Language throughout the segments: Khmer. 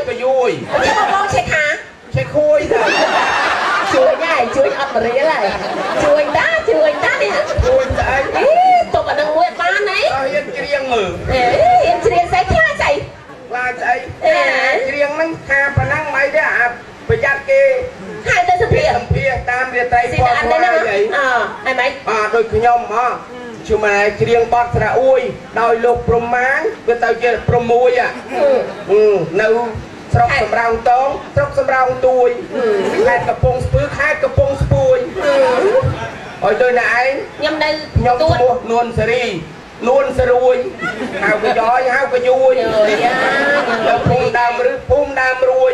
កយួយ ខ្ញុំបងឆេខា ឆេខួយទៅ ជួយហើយជួយអត់មរៀលហើយជួយតាជួយតានេះ ជួយស្អី អេទុកអានឹងមួយបានអី អត់ហ៊ានច្រៀងមើល អេហ៊ានច្រៀងស្អីខ្លាចស្អី ខ្លាចស្អីច្រៀងហ្នឹងថាប៉ុណ្ណឹងមិនអីទេអាប្រយ័ត្នគេ ហៅទៅសុភា សម្ភារតាមរាត្រី ស៊ី ពណ៌ តែអត់ទេហ្នឹង ស្វាយអី អហើយម៉េច បាទដូចខ្ញុំហ៎ជុំឯច្រៀងបត់ស្រៈអួយដោយលោកព្រហ្មាវាទៅជាព្រមួយនៅស្រុកសំរោងតងស្រុកសំរោងទួយខេត្តកំពង់ស្ពឺខេត្តកំពង់ស្ពួយអើយទៅណាឯង ខ្ញុំនៅ ខ្ញុំ ទួ ឈ្មោះនួនសេរីនួនសរួយហៅកយ៉យហៅកយួយ យ៉ា នៅភូមិដើមឬភូមិដើមរួយ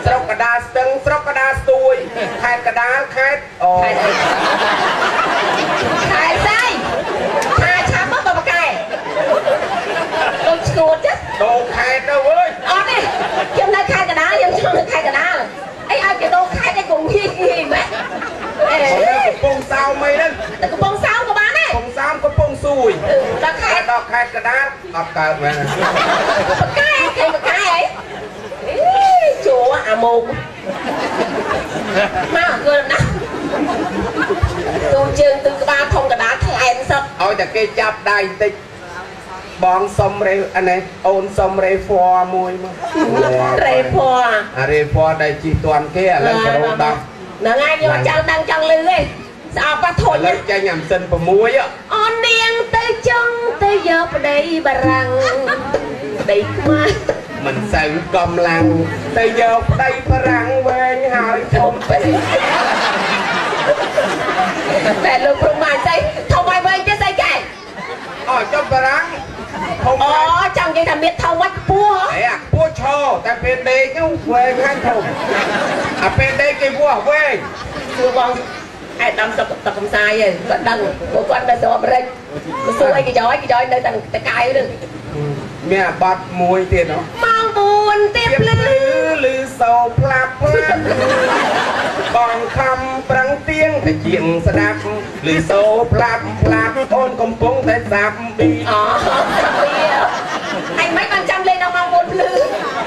ស្រុកកដាលស្ទឹងស្រុកកដាលស្ទួយខេត្តកដាលខេត្តអូ ខែស្អីខែស្អីថាឆាប់មកបកែដូចឈួតចា ដូរខេត្តទៅអើយ អត់ទេខ្ញុំនៅខែកដាលខ្ញុំចង់នៅខែកដាលអីឲ្យគេដូរខែឯងកុំងាយងាយម៉េចអេ នៅកំពង់សោមអីហ្នឹង តែកំពង់សោមក៏បានដែរ កំពង់សោមកំពង់សួយ ដល់ខែ ដល់ខេត្តកដាលអត់កើតមែន បកែគេបកែអីអេជួអាមោកមកអង្គើណាស់ទូជើងទូក្បាលធំកដាលថ្លែនសឹក ឲ្យតែគេចាប់ដៃបន្តិចបងសុំរេអានេះអូនសុំរេហ្វមួយមករ េភ័រ អារេហ្វដែលជិះតាន់គេឥឡូវប្រូដោះ ហ្នឹងហើយខ្ញុំអត់ចង់ដឹងចង់លឺទេស្អប់ប៉ះធុញ ឥឡូវចេញអាម៉ាស៊ីន6 អូននាងទៅចង់ទៅយកប្តីបារាំងប្តីខ្មែរ មិនសូវកំឡាំងទៅយកប្តីបារាំងវែងហើយធំពេក តែលោកព្រមមកស្អីធំឲ្យវិញទេស្អីគេ អូចុះបារាំងធំ អូ ហើយ ចង់និយាយថាមានធំវិញខ្ពស់ អេអាខ្ពស់ឈរតែពេលដេកហ្នឹងវែងហើយធំអាពេលដេកគេវាស់វែង សួរបងឯដាមសុកតកំសាយឯងគាត់ដឹងព្រោះគាត់នៅស្រុកអាមេរិកសួរអីគេចយគេចយនៅតែតកាយនឹង មានអាបត់មួយទៀតហ៎ ម៉ោង4ទៀបភ្លឺ លឺសូផ្លាប់ផ្លាប់បងខំប្រឹងទៀងតែជាងស្ដាប់លឺសូផ្លាប់ផ្លាប់អូនកំពុងតែស្ដាប់ប៊ី អូវាអញមិនបានចាំលេងដល់ម៉ោង4ភ្លឺ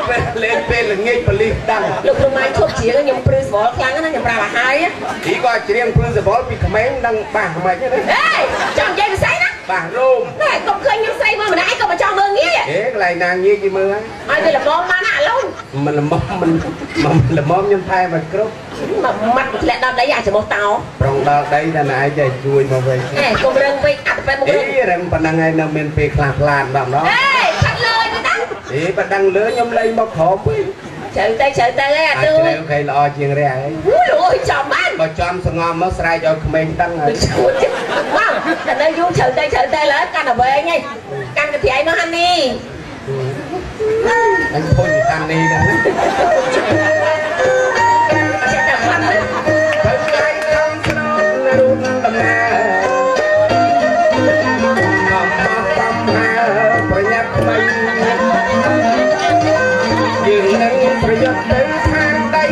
ពេលលេងពេលល្ងាចប៉ូលីសដឹង លោកព្រមមកឈប់ច្រៀងខ្ញុំព្រឺសវល់ខ្លាំងណាស់ខ្ញុំប្រាប់ឲ្យហើយ ទីក៏ច្រៀងព្រឺសវល់ពីក្មេងដឹងបាសមិនណា អេចង់និយាយភាសាណា បាសរោម ណែកុំឃើញខ្ញុំស្រីមើលម្នាក់ឯងក៏មកចង់មើលងាយ អេកន្លែងណាងាយគេមើល ឲ្យវាល្មមបានណាអាឡូន មិនល្មមមិនមិនល្មមខ្ញុំថែមកគ្រប់ មកម៉ាត់ធ្លាក់ដល់ដីអាចមោះតោ ប្រងដល់ដីតែណែឯងចេះជួយមកវិញ អេកុំរឹងពេកអត់ទៅមុខ អេ រឹង រឹងប៉ុណ្ណឹងហើយនៅមានពេលខ្លះផ្លានដល់ម្ដង អេខាត់លើទៅតា អេប៉ណ្ណឹងលើខ្ញុំលេងមកក្រោមវិញ ជ្រៅទៅជ្រៅទៅឯអា អាច ទូ ជ្រៅគេល្អជាងរះហើយ អូយអូយចំបាន បើចំសងំមកស្រែកឲ្យក្មេងដឹងហើយ ឈួតមកតែនៅយូរជ្រៅទៅជ្រៅទៅឡើយកាន់តែវែងហើយកាន់កាត្រៃមកហានី អញធុញខាងនេះហ្នឹង ចេះតែខាត់ ទៅថ្ងៃខំស្នងរូបដំណើរខំមកកំហើប្រញាប់ថ្មីយើងនឹងប្រយុទ្ធទៅខាងដី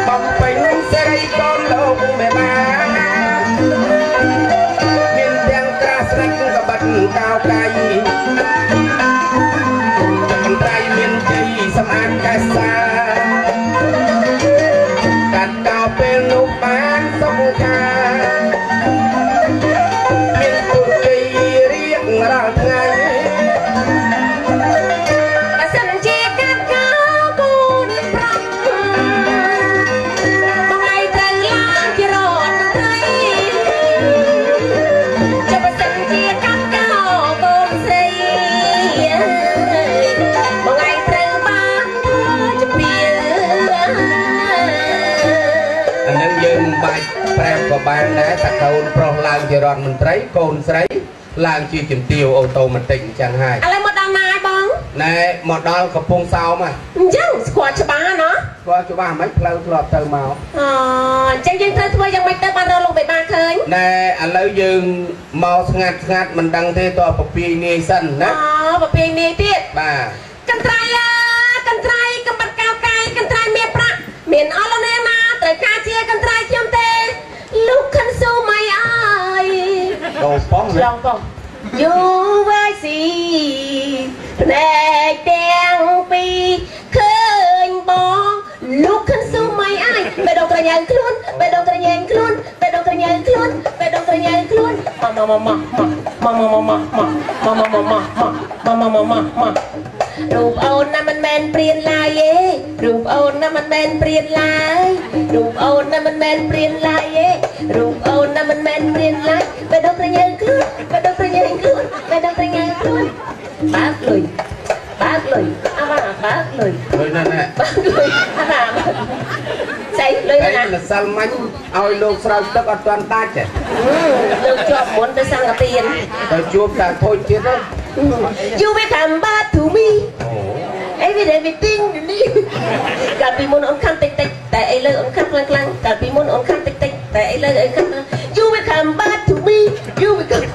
បំពេញសេរីកូនលោកមេបាមានទាំងក្រាស់ស្រិចកបិតកោកៃចន្ទ្រៃមានជ័យសម្អាតកែសាកាត់កោពេលនោះបានសុខខាមានពុទ្ធជ័យរៀងរាល់ថ្ងៃ បើសិនជាកាត់កោកូនប្រុសបងឯងត្រូវឡើងជារដ្ឋមន្ត្រីចុះបើសិនជាកាត់កោកូនស្រីបងឯងត្រូវបានធ្វើជំរាប អានឹងយើងមិនបាច់ប្រាប់ក៏បានដែរតែកូនប្រុសឡើងជារដ្ឋមន្ត្រីកូនស្រីឡើងជាជំទាវអូតូម៉ាទិកអញ្ចឹងហើយ ឥឡូវមកដល់ណាហើយបង ណែមកដល់កំពង់សោមហើយ អញ្ចឹងស្គាល់ច្បាស់ណា ស្គាល់ច្បាស់មិនផ្លូវធ្លាប់ទៅមក អូអញ្ចឹងយើងត្រូវធ្វើយ៉ាងម៉េចទៅបានរកលោកបេបាឃើញ ណែឥឡូវយើងមកស្ងាត់ស្ងាត់មិនដឹងទេតើពពាយនាយសិនណា អូប្រពីនាយទៀត បាទ កន្ត្រៃអើកន្ត្រៃកំបាត់កៅកាយកន្ត្រៃមានប្រាក់មានអល់ណាណាត្រូវការជាកន្ត្រៃខ្ញុំទេលោកខិនស៊ូម៉ៃអើយ ដូរប៉ុង ឆ្លងបងយូវ៉ៃស៊ីភ្នែកទេ ក្រញ៉ៅខ្លួនបេះដូងក្រញ៉ែងខ្លួនបេះដូងក្រញ៉ៅខ្លួនបេះដូងក្រញ៉ៅខ្លួនមកមកមកមកមកមកមកមកមកមកមកមកមកមកមករូបអូនណាមិនមែនព្រានឡាយទេរូបអូនណាមិនមែនព្រានឡាយរូបអូនណាមិនមែនព្រានឡាយទេរូបអូនណាមិនមែនព្រានឡាយបេះដូងក្រញ៉ៅខ្លួនបេះដូងក្រញ៉ែងខ្លួនបេះដូងក្រញ៉ៅខ្លួនបើកលុយបើកលុយអាវ៉ាបើកលុយ លុយណាស់ណា បើកលុយអាវ៉ាស្អីលុយ ហើយ ណា ម្សិលមិញឲ្យលោកស្រោចទឹកអត់ទាន់ដាច់ទេ លោកជាប់មុនទៅសង្កទាន ទៅជួបតែធូចទៀតណា You will come back to me អូ everything នេះកាលពីមុនអូនខំតិចតិចតែឥឡូវអូនខំខ្លាំងខ្លាំងកាលពីមុនអូនខំតិចតិចតែឥឡូវអូនខំខ្លាំង You will come back to me You will come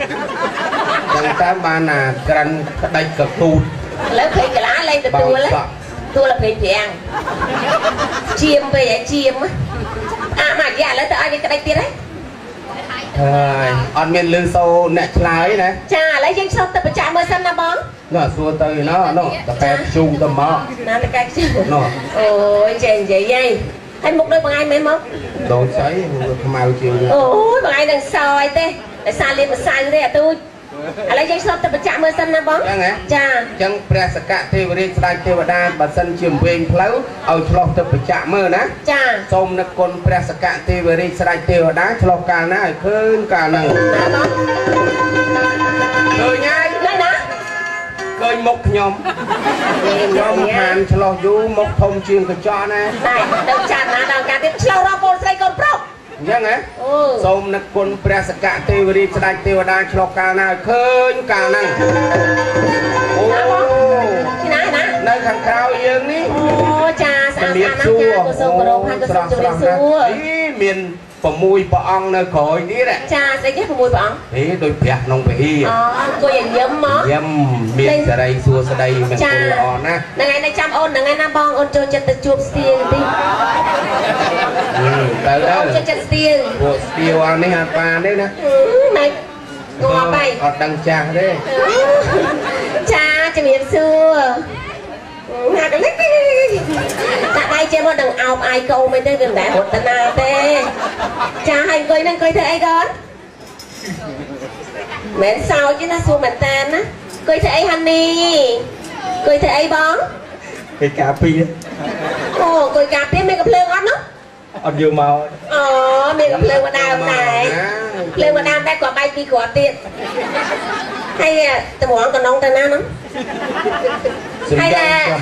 ចឹងតាមបានណាក្រិនក្តិចកគូត ឥឡូវព្រេងកាឡាលែងទទួលទួលព្រេងប្រាំងជាមពេកឯជាមអាមកយ៉ាឥឡូវទៅឲ្យវាក្តិចទៀតហ៎ ហើយអត់មានលឺសូអ្នកឆ្លើយណា ចាឥឡូវយើងឆ្លងទៅបញ្ចាក់មើលសិនណាបង នោះសួរទៅណោះនោះតកែភ្ជូងទៅមក ណាតកែខ្ជិល នោះ អូយចេះនិយាយហីហើយមុខដូចបងឯងមែនមក ដូចស្អីខ្មៅជាង អូយបងឯងនឹងសយទេដោយសារលាបម្សៅទេអាទូចឥឡូវយើងឆ្លងទៅបញ្ចាក់មើលសិនណាបង ចឹងហ៎ ចា ចឹងព្រះសកទេវរាជស្ដេចទេវតាបើសិនជាវែងផ្លូវឲ្យឆ្លោះទៅបញ្ចាក់មើលណា ចា សូមនឹកគុណព្រះសកទេវរាជស្ដេចទេវតាឆ្លោះកាលណាឲ្យឃើញកាលហ្នឹង ណាបង ឃើញហើយ នៅណា ឃើញមុខខ្ញុំខ្ញុំខានឆ្លោះយូរមុខធំជាងកញ្ចក់ណា តែទៅចាត់ណាដល់ការទៀតឆ្លងរកកូនស្រីកូនប្រុស អញ្ចឹងហ៎ អូ សូមនឹកគុណព្រះសកទេវរាជស្ដេចទេវតាឆ្លោះកាលណាឲ្យឃើញកាលហ្នឹងអូ ទីណាណា នៅខាងក្រៅយើងនេះ អូចាស្អាតស្អាតណាស់ចាក៏សូមគោរពហើយក៏សូមជម្រាបសួរ អីមាន6ព្រះអង្គនៅក្រោយទៀត ចាស្អីគេ6ព្រះអង្គ ហេដូចព្រះក្នុងវិហារ អូអង្គុយឲ្យញឹមមក ញឹមមានសេរីសួស្តីមង្គលល្អណាស់ ហ្នឹងហើយនៅចាំអូនហ្នឹងហើយណាបងអូនចូលចិត្តទៅជួបស្ទៀងតិច ទៅទៅ អូនចូលចិត្តស្ទៀង ពួកស្ទាវអានេះអត់បានទេណា ម៉េចងាប់ហើយ អត់ដឹងចាស់ទេ ចាជំរាបសួរណាកលិចដាក់ដៃចេះមកដឹងអោបអាយកោមិនទេវាមិនដែលរត់ទៅណាទេចាហើយអង្គុយហ្នឹងអង្គុយធ្វើអីកូនមិនសោចទេណាសួរមែនតានណាអង្គុយធ្វើអីហានីអង្គុយធ្វើអីបង គេការពារ អូអង្គុយការពារមានកំភ្លើងអត់នោះ អត់យកមក អូមានកំភ្លើងមកដើមដែរភ្លើងមកដើមដែរគាត់បែកពីគ្រាប់ទៀតហើយតម្រងកណ្ដុងទៅណាហ្នឹង សំ ហើយ យ៉ាង តែ ចុះ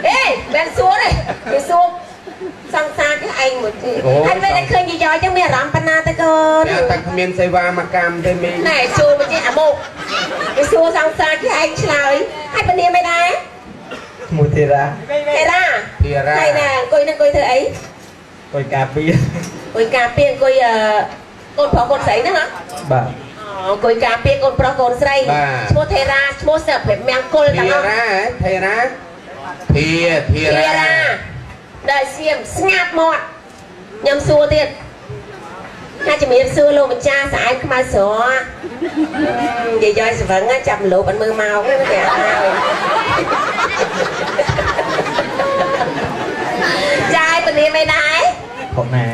អេមិនសួរទេគេសួរសង្សារគេឯងមួយទៀតហើយពេលតែឃើញយាយចឹងមានអារម្មណ៍ប៉ុណ្ណាទៅកូន តែតែគ្មានសេវាមកកម្មទេមី ណែសួរមកចេះអាមុខគេសួរសង្សារគេឯងឆ្លើយហើយពនាមិនដែរ ឈ្មោះធីរ៉ា ហេរ៉ា ធីរ៉ា ហើយណាអង្គុយនឹងអង្គុយធ្វើអី កុយការពារ អង្គុយការពារអង្គុយអឺកូនប្រុសកូនស្រីហ្នឹងហ៎ បាទ អង្គុយការពារកូនប្រុសកូនស្រីឈ្មោះថេរ៉ាឈ្មោះសិភមង្គល ធី ទាំងអស់ រ៉ាហ៎ធីរ៉ាធីធី ធី រ៉ា រ៉ាដែលសៀមស្ងាត់មាត់ខ្ញុំសួរទៀតថាជំរាបសួរលោកម្ចាស់ស្អែកខ្មៅស្រនិយាយឲ្យស្វឹងចាប់លោកអត់មើលមកទេគេហើយចាយពលាមិនដែរ ថតណា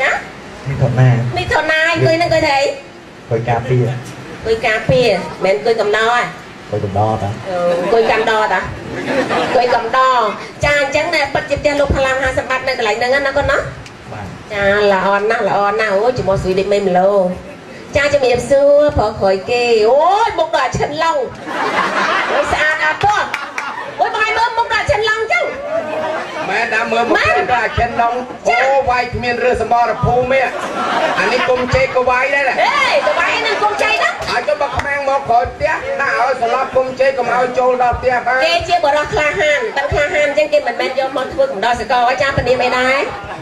ចា នេះថតណា មិថុនាអង្គុយនឹងអង្គុយធ្វើអី កុយការពារ អង្គុយការពារមិនអង្គុយកំដរហ៎ កុយកំដរតា អង្គុយកំដរតាអង្គុយកំដរចាអញ្ចឹងណែពិតជាផ្ទះលោកផល្លាមហាសម្បត្តិនៅកន្លែងហ្នឹងណាកូនណា បាទ ចាល្អណាស់ល្អណាស់អូជំមស្វីដូចមេមឡូចាជំរាបសួរប្រុសក្រោយគេអូយមុខដល់ឈិនឡងអូយស្អាតអត់ពោះអូយបងឯងមើលមុខដល់ឈិនឡងចឹង ម៉ែដាក់មើលមកដល់អាចិនដងអូវាយគ្មានរើសម្បរភូមិទេអានេះគុំជែកក៏វាយដែរណា អេតបាយនឹងគុំចៃហ្នឹង ឲ្យទៅបើខ្មាំងមកក្រោយផ្ទះដាក់ឲ្យស្លាប់គុំជែកកុំឲ្យចូលដល់ផ្ទះបាន គេជាបរិសក្លាហានតាំងក្លាហានអញ្ចឹងគេមិនមែនយកមកធ្វើកំដរសកលចាពនាមអីដែរ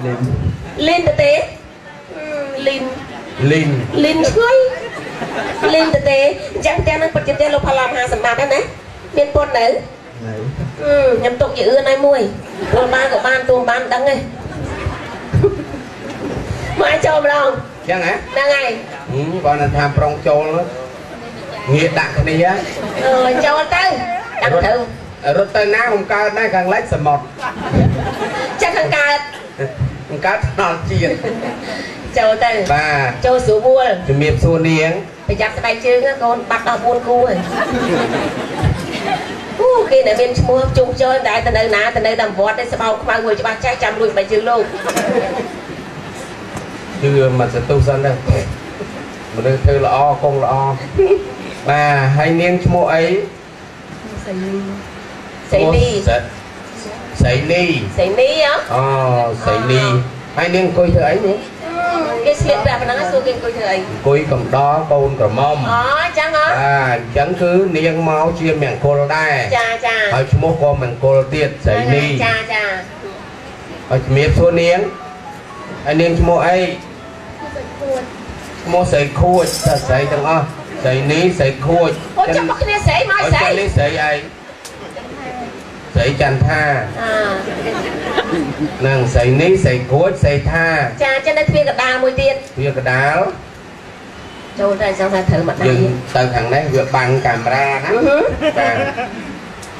លេង លីនទៅទេលីន លីន លីនឆ្ងុយលីនទៅទេអញ្ចឹងផ្ទះហ្នឹងពិតជាផ្ទះលោកផល្លាមហាសម្បត្តិហ្នឹងណាមានពន្ធនៅ នៅ ខ្ញុំទុកជាអឿនឲ្យមួយព្រោះបានក៏បានទួមបានដឹងទេមកឲ្យចូលម្ដង អញ្ចឹងហ៎ ហ្នឹងហើយ បើនៅថាប្រុងចូលងាកដាក់គ្នា អឺចូលទៅដឹងត្រូវ រត់ទៅណាខ្ញុំកើតដែរខាងលិចសមុទ្រ ចាក់ខាងកើត បង្កើតថ្នល់ជាតិ ចូលទៅ បាទ ចូលស្រួល ជំរាបសួរនាង ប្រយ័ត្នស្បែកជើងណាកូនបាត់ដល់4គូហើយអូគេដែលមានឈ្មោះជុំចូលតែទៅនៅណាទៅនៅតាមវត្តឯស្បោខ្មៅមួយច្បាស់ចាស់ចាំលួចស្បែកជើងលោក ជឿមកសន្ទុះសិនទៅមនុស្សធ្វើល្អគង់ល្អបាទហើយនាងឈ្មោះអី ស្រីលី ស្រីលី ស្រីលីហ៎ អូស្រីលីហើយនាងអង្គុយធ្វើអីនាង គេស្លៀកពាក់ប៉ុណ្ណឹងសួរគេអង្គុយធ្វើអី អង្គុយកំដរកូនក្រមុំ អូអញ្ចឹងហ៎ បាទអញ្ចឹងគឺនាងមកជាមង្គលដែរ ចាចា ហើយឈ្មោះក៏មង្គលទៀតស្រីលី ចាចា ហើយជំរាបសួរនាងហើយនាងឈ្មោះអីឈ្មោះស្រីខួចតែស្រីទាំងអស់ស្រីនេះស្រីខួច អូចាំមកគ្នាស្រីមកស្រី ហើយនេះស្រីអីស្រីចន្ទថា អា នឹងស្រីនេះស្រីខួចស្រីថា ចាចឹងនៅទ្វារកដាលមួយទៀត វាកដាល ចូលតែចង់ថាត្រូវមកដៃ យើងទៅខាងនេះវាបាំងកាមេរ៉ាណាបាទ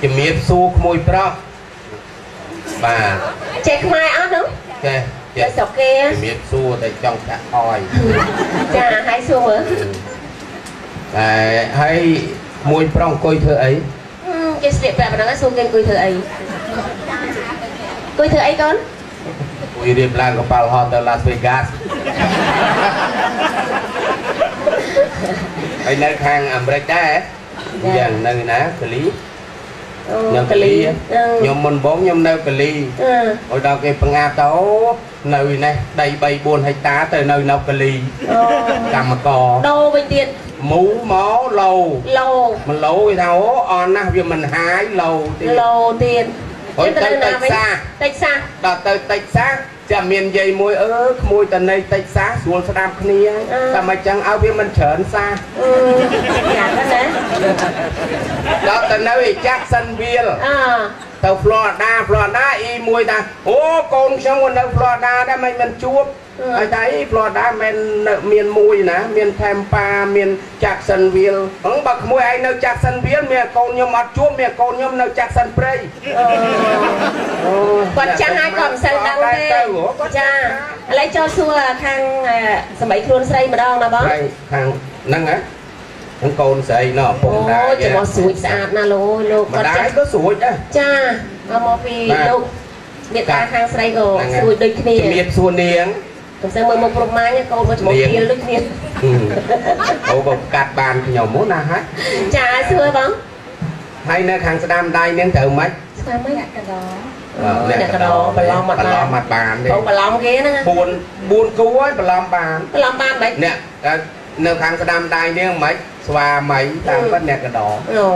ជំរាបសួរក្មួយប្រុសបាទ ចេះខ្មែរអត់នោះ ចេះ ចេះ ចេះ ស្រុកគេ ជំរាបសួរតែចង់ចាក់អយ ចាហើយសួរមើល តែហើយមួយប្រុសអង្គុយធ្វើអី គេស្លៀកពាក់ប៉ុណ្ណឹងសួរគេអង្គុយធ្វើអីអង្គុយធ្វើអីកូន អង្គុយរៀបឡើងកប៉ាល់ហោះទៅ Las Vegas ហើយនៅខាងអាមេរិកដែរយ៉ាងនៅណាកាលីនៅកាលីខ្ញុំមុនបងខ្ញុំនៅកាលី អឺ ឲ្យដល់គេបង្អាប់ទៅអូនៅនេះដី3 4ហិកតាទៅនៅនៅកាលី អូ កម្មករ ដូរវិញទៀត មូមកឡូ ឡូ មួយឡូគេថាអូអន់ណាស់វាមិនហាយឡូទៀត ឡូទៀត ហុយទៅតិចសា តិចសា ដល់ទៅតិចសាចាំមានយាយមួយអឺក្មួយតនៃតិចសាស្រួលស្ដាប់គ្នាតែមិនចឹងឲ្យវាមិនច្រើនសា អឺយ៉ាងហ្នឹងណា ដល់ទៅនៅឯចាក់សិនវាល អើ ទៅ Florida Florida អ៊ីមួយថាអូកូនខ្ញុំក៏នៅ Florida ដែរមិនមិនជួបហើយតែអ៊ី Florida មិននៅមានមួយណាមាន Tampa មាន Jacksonville ហឹងបើក្មួយឯងនៅ Jacksonville មានកូនខ្ញុំអត់ជួបមានកូនខ្ញុំនៅ Jackson ព្រៃ អូគាត់ចាស់ហើយគាត់មិនសូវដឹងទេ ទៅហ៎គាត់ ចាឥឡូវចូលសួរខាងសម័យខ្លួនស្រីម្ដងណាបង ហើយខាងហ្នឹងហ៎ហ្នឹងកូនស្រីណោះពុកម្ដាយ អូច្រមុះស្រួចស្អាតណាស់លោកអើយលោក ម្ដាយ គាត់ចាស់ ក៏ស្រួចដែរ ចាមកពី បាទ លោកមេត្តាខាងស្រីក៏ ហ្នឹងហើយ ស្រួចដូចគ្នា ជំរាបសួរនាង កុំសូវមើលមុខព្រម៉ាញកូនមកច្រមុះ នាង ទៀលដូចគ្នា ហឹមអូបើកាត់បានខ្ញុំហ៎ណាហើយ ចាសួរបង ហើយនៅខាងស្ដាំដៃនាងត្រូវម៉េច ស្មានមិន អ្នកកដោ អ្នកកដោបន្លំអត់ បន្ល បាន ំអត់បានទេ បងបន្លំគេហ្នឹង 4 4គូហើយបន្លំបាន បន្លំបានមិន អ្នកនៅខាងស្ដាំដៃនាងម៉េចស្វាមីតាមពិតអ្នកកដោ អូ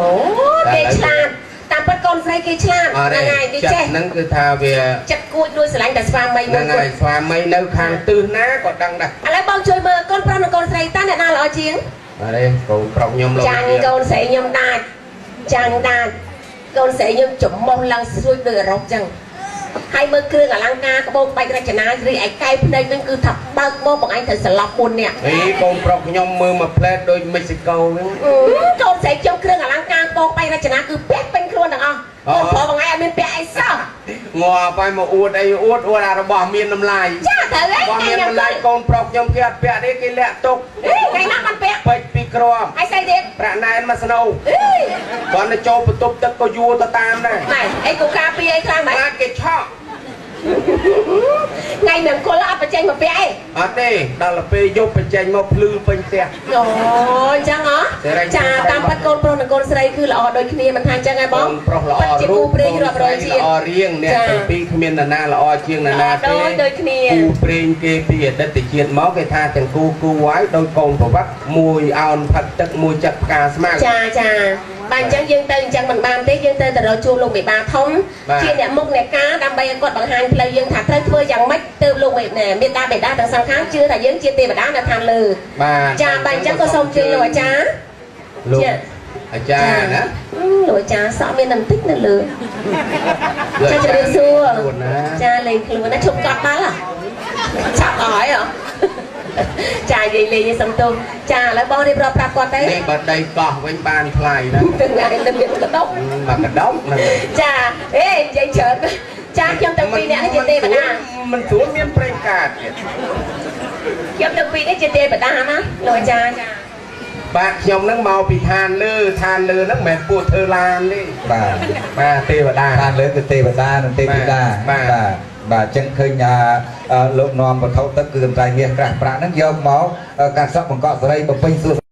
គេឆ្លាតតាមពិតកូនស្រីគេឆ្លាត អត់ទេ ហ្នឹងហើយគេ ចិត្ត ចេះ ហ្នឹងគឺថាវា ចិត្តគួចលួចស្រឡាញ់តែស្វាមី ហ្នឹង មួយគត់ ហើយស្វាមីនៅខាងទិសណាក៏ដឹងដែរ ឥឡូវបងជួយមើលកូនប្រុសនិងកូនស្រីតើអ្នកណាល្អជាង អរេកូនប្រុសខ្ញុំលោក ចាញ់កូនស្រីខ្ញុំដាច់ចាញ់ដាច់កូនស្រីខ្ញុំច្រមុះឡើងស្រួចដូចអឺរ៉ុបចឹងហើយមើលគ្រឿងអលង្ការក្បូរក្បាច់រចនារីឯកែភ្នែកវិញគឺថាបើកមកបងឯងត្រូវសន្លប់4នាក់ អីកូនប្រុសខ្ញុំមើលមួយផ្លែតដូចមិចស៊ីកូហ្នឹង កូនស្រីខ្ញុំគ្រឿងអលង្ការក្បូរក្បាច់រចនាគឺពាក់ពេញខ្លួនទាំងអស់ អូ កូនប្រុសបងឯងអត់មានពាក់អីសោះ ងាប់ហើយមកអួតអីអួតអួតអារបស់មានតម្លៃ ចាត្រូវហើយ របស់ ថ្ងៃ មានតម្លៃ ណា កូនប្រុសខ្ញុំគេអត់ពាក់ទេគេលាក់ទុក អេថ្ងៃណាបានពាក់ ពេជ្រពីរគ្រាប់ ហើយស្អីទៀត ប្រាក់ណែនមួយស្នូ អេ គាត់ទៅចូលបន្ទប់ទឹកក៏យួរទៅតាមដែរ ម៉ែអីកូកាពីអីខ្លាំងម៉េច ខ្លាចគេឆក់ ថ្ងៃមង្គលអត់បញ្ចេញមកពាក់ឯង អត់ទេដល់ទៅពេលយប់បញ្ចេញមកភ្លឺពេញផ្ទះ អូអញ្ចឹងហ៎ សេរី ចាតាមពិតកូនប្រុសនិងកូនស្រីគឺល្អដូចគ្នាមិនថាអញ្ចឹងឯងបង កូនប្រុសល្អ ពិតជាគូ រូប ព្រេងរាប់រយជាតិ ល្អរៀងអ្នក ចា ទាំងពីរគ្មាននរណាល្អជាងនរណាទេ ដូចដូចគ្នា គូព្រេងគេពីអតីតជាតិមកគេថាទាំងគូគូហើយដោយកូនប្រវត្តិមួយអោនផឹកទឹកមួយចិត្តផ្កាស្មៅ ចាចាបាទអញ្ចឹងយើងទៅអញ្ចឹងមិនបានទេយើងត្រូវតែរកជួបលោកមេបាធំ បាទ ជាអ្នកមុខអ្នកការដើម្បីឲ្យគាត់បង្ហាញផ្លូវយើងថាត្រូវធ្វើយ៉ាងម៉េចទើបលោកមេណែមេតាបេតាទាំងសងខាងជឿថាយើងជាទេវតានៅឋានលើ បាទ ចាបាទអញ្ចឹងក៏សូមជឿលោកអាចារ្យ លោក ជា អាចារ្យណា អឺលោកអាចារ្យសក់មានតែបន្តិចនៅលើ ចាជម្រាបសួរ ខ្លួនណា ចាលេងខ្លួនណាឈប់កត់ដល់ហ៎ឆាប់អស់ហើយហ៎ចានិយាយលេងឲ្យសំទោសចាឥឡូវបងរៀបរាប់ប្រាប់គាត់ទៅ នេះបើដីកោះវិញបានថ្លៃណា ទាំងថ្ងៃទៅមានកដុក មកកដុកហ្នឹង ចាអេនិយាយច្រើន ចាខ្ញុំទាំងពីរនាក់នេះជាទេវតា មិនស្រួលមានប្រេងកាតទៀត ខ្ញុំទាំងពីរនេះជាទេវតាណាលោកអាចារ្យ បាទខ្ញុំនឹងមកពីឋានលើឋានលើហ្នឹងមិនមែនពួកធ្វើឡានទេ បាទ បាទទេវតា បានលើគឺទេវតានិងទេពធីតា បាទ បាទបាទអញ្ចឹងឃើញអាលោកនាំវត្ថុទឹកគឺកន្ត្រៃមាសក្រាស់ប្រាក់ហ្នឹងយកមកការសក់បង្កក់សេរីបំពេញសួ